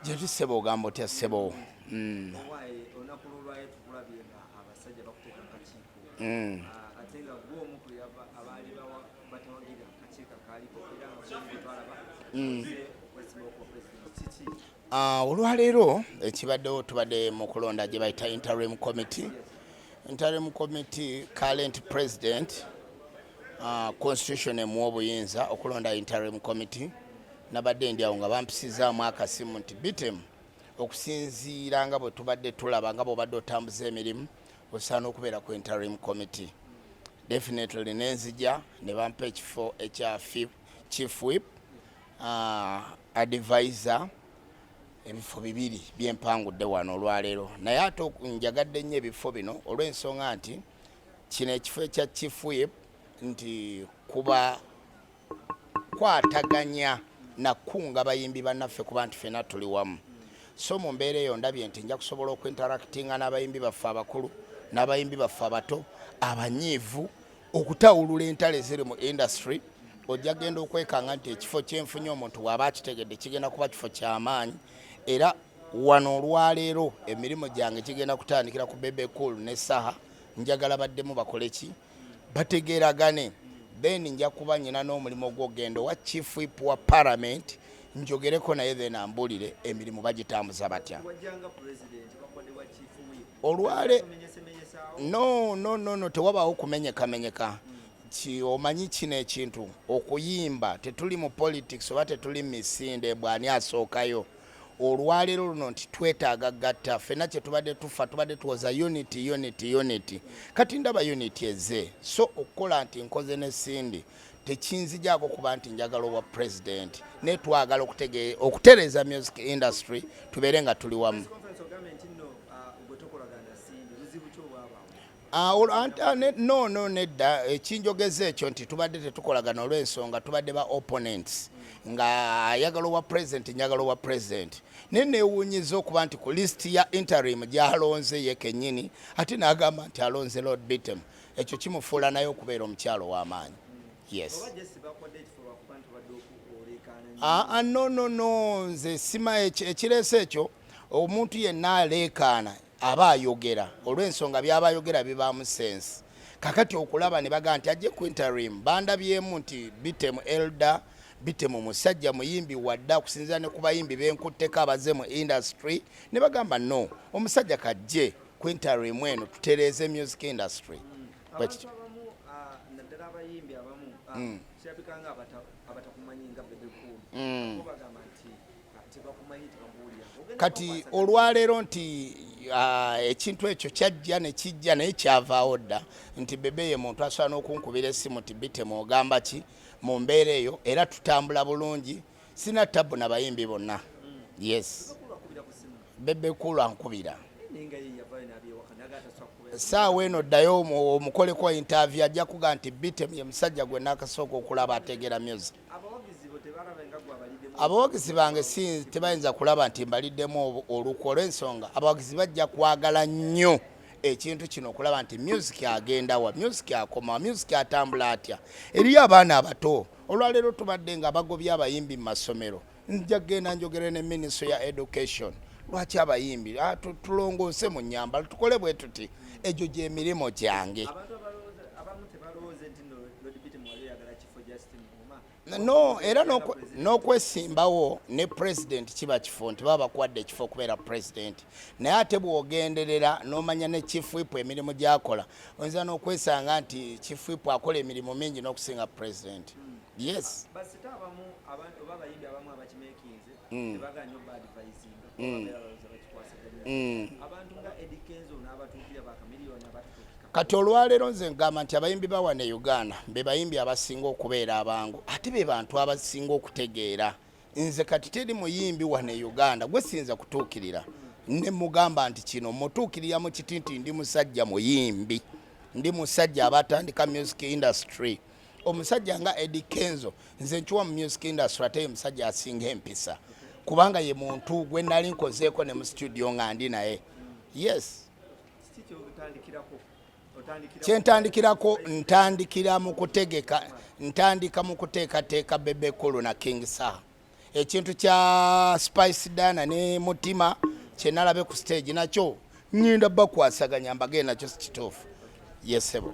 Gyetu ssebo, ogamba otya ssebo? Owaaye, olunaku lwolwayo tukulabye nga abasajja bakuteeka mu kakiiko. Ah, ate nga gwe omu ku abaali batawagira kakiiko akaaliko, era nga gwe twalaba oze okwesimbawo kuba president. Kiki? Ah, olwaleero ekibaddewo, tubadde mu kulonda gye bayita interim committee. Interim committee, current president, constitution emuwa obuyinza okulonda interim committee. Nabadde ndi awo nga bampisizaamu akasimu nti, "Bitemu, okusinziira nga bwe tubadde tulaba nga bw'obadde otambuza emirimu, osaana okubeera ku interim committee." Definitely nenzija ne bampa ekifo ekya chief whip, advisor, ebifo bibiri byempangudde wano olwaleero. Naye ate njagadde nnyo ebifo bino olw'ensonga nti kino ekifo ekya chief whip nti kuba kwataganya nakunga bayimbi bannaffe, kuba nti ffenna tuli wamu. So mu mbeera eyo ndabye nti nja kusobola okuinteractinga n'abayimbi baffe abakulu n'abayimbi baffe abato abanyiivu, okutawulula entalo eziri mu industry. Ojja genda okwekanga nti ekifo kyenfunye, omuntu bw'aba akitegedde, kigenda kuba kifo kyamaanyi. Era wano olwaleero emirimu gyange kigenda kutandikira ku Bebe Cool ne Saha. Njagala baddemu bakole ki, bategeeragane. Then nja kuba nyina n'omulimu ogw'okugenda owa chief whip wa parliament, njogereko naye, then ambulire emirimu bagitambuza batya. Wajjanga president, bakwadde wa chief whip. Olwale Omenyesemenyesaawo? No, tewabaawo kumenyekamenyeka. Ki omanyi kino ekintu okuyimba, tetuli mu politics oba tetuli mu misinde bw'ani asookayo. Olwaleero luno nti twetaaga gatta ffenna kye tubadde tufa, tubadde tuwoza unity, unity, unity. Kati ndaba unity eze. So okukola nti nkoze ne Cindy tekinzijaako kuba nti njagala obwa president, naye twagala okutereeza music industry, tubeere nga tuli wamu. Press conference ogambye nti nno gwe tokolagana na Cindy. Buzibu ki obwabaawo? Ah, ah, no, nedda. Ekinjogeza ekyo nti tubadde tetukolagana olw'ensonga tubadde ba opponents, nga ayagala obwa president, njagala obwa president. Naye neewuunyiza okuba nti ku list ya interim gy'alonze ye kennyini, ate n'agamba nti alonze Lord Bitem. Ekyo kimufuula naye okubeera omukyalo ow'amaanyi, yes. Oba Jesi bakwadde ekifo lwakuba nti obadde oleekaana nnyo? Ah, no, nze sima ekireese ekyo. Omuntu yenna aleekaana aba ayogera olw'ensonga byaba ayogera bibaamu sense. Kakati okulaba ne bagaa nti ajje ku interim, bandabyemu nti Bitemu elder, Bitemu musajja muyimbi wadde okusinziira ne ku bayimbi benkutteko abaze mu industry, ne bagamba, "No, omusajja kajje ku interim eno tutereeze music industry." Bwe Abantu kityo. abamu, naddala abayimbi abamu, kirabika nga abatakumanyi nga Bebe Cool, bo bagamba nti tebakumanyi, tebakuwulira. Ogenda Kati bakwasaganya. Olwaleero nti ekintu ekyo kyajja ne kijja, naye kyavaawo dda nti Bebe ye muntu asobola n'okunkubira essimu nti, "Bitemu, ogamba ki mu mbeera eyo?" Era tutambula bulungi, sina tabu na bayimbi bonna, yes. Bebe Cool akubira ku ssimu? Bebe Cool ankubira. Naye nga ye yavaayo n'abyewaka naga atasobola kukuba. Saawa eno ddayo omukoleko interview, ajja kuga nti Bitem ye musajja gwe nakasooka okulaba ategeera music. Abawagizi bo tebalaba nga gwe abaliddemu? Abawagizi bange si tebayinza kulaba nti mbaliddemu olukwe, olw'ensonga abawagizi bajja kwagala nnyo ekintu kino okulaba nti music agenda wa, music akoma wa, music atambula atya. Eriyo abaana abato. Olwaleero tubadde nga bagobye abayimbi mu masomero. Nja kugenda njogere ne ministry ya education, lwaki abayimbi, tulongoose mu nyambala, tukole bwe tuti. Egyo gyemirimu gyange. Abantu abamu tebalowooze nti nno Lord Bitem wali oyagala kifo Justin Uma? No, era n'okwesimbawo ne president kiba kifo nti baba bakuwadde ekifo okubeera president, naye ate bw'ogenderera n'omanya ne chief whip emirimu gy'akola, oyinza n'okwesanga nti chief whip akola emirimu mingi n'okusinga president, yes. Basita abamu, abantu oba abayimbi abamu abakimekinze tebaganya oba advisinga, babeera balowooza bakikwasaganya. Abantu nga Eddie Kenzo n'abatuukira bakamiliyoni abatutuukika. Kati olwaleero nze ngamba nti abayimbi ba wano e Uganda be bayimbi abasinga okubeera abangu, ate be bantu abasinga okutegeera. Nze kati teri muyimbi wano e Uganda gwe siyinza kutuukirira ne mugamba nti kino mutuukirira mu kiti nti ndi musajja muyimbi, ndi musajja abatandika music industry. Omusajja nga Eddie Kenzo nze nkiwa mu music industry, ate ye musajja asinga empisa, kubanga ye muntu gwe nali nkozeeko ne mu studio nga ndi naye, yes. Kiki kyotandikirako? Otandikira Kyentandikirako, ntandikira mu kutegeka, ntandika mu kuteekateeka Bebe Cool na King Saha. Ekintu kya Spice Dana ne Mutima kyenalabe ku stage, nakyo ngenda bakwasaganya mbage, nakyo si kituufu. Yesebo.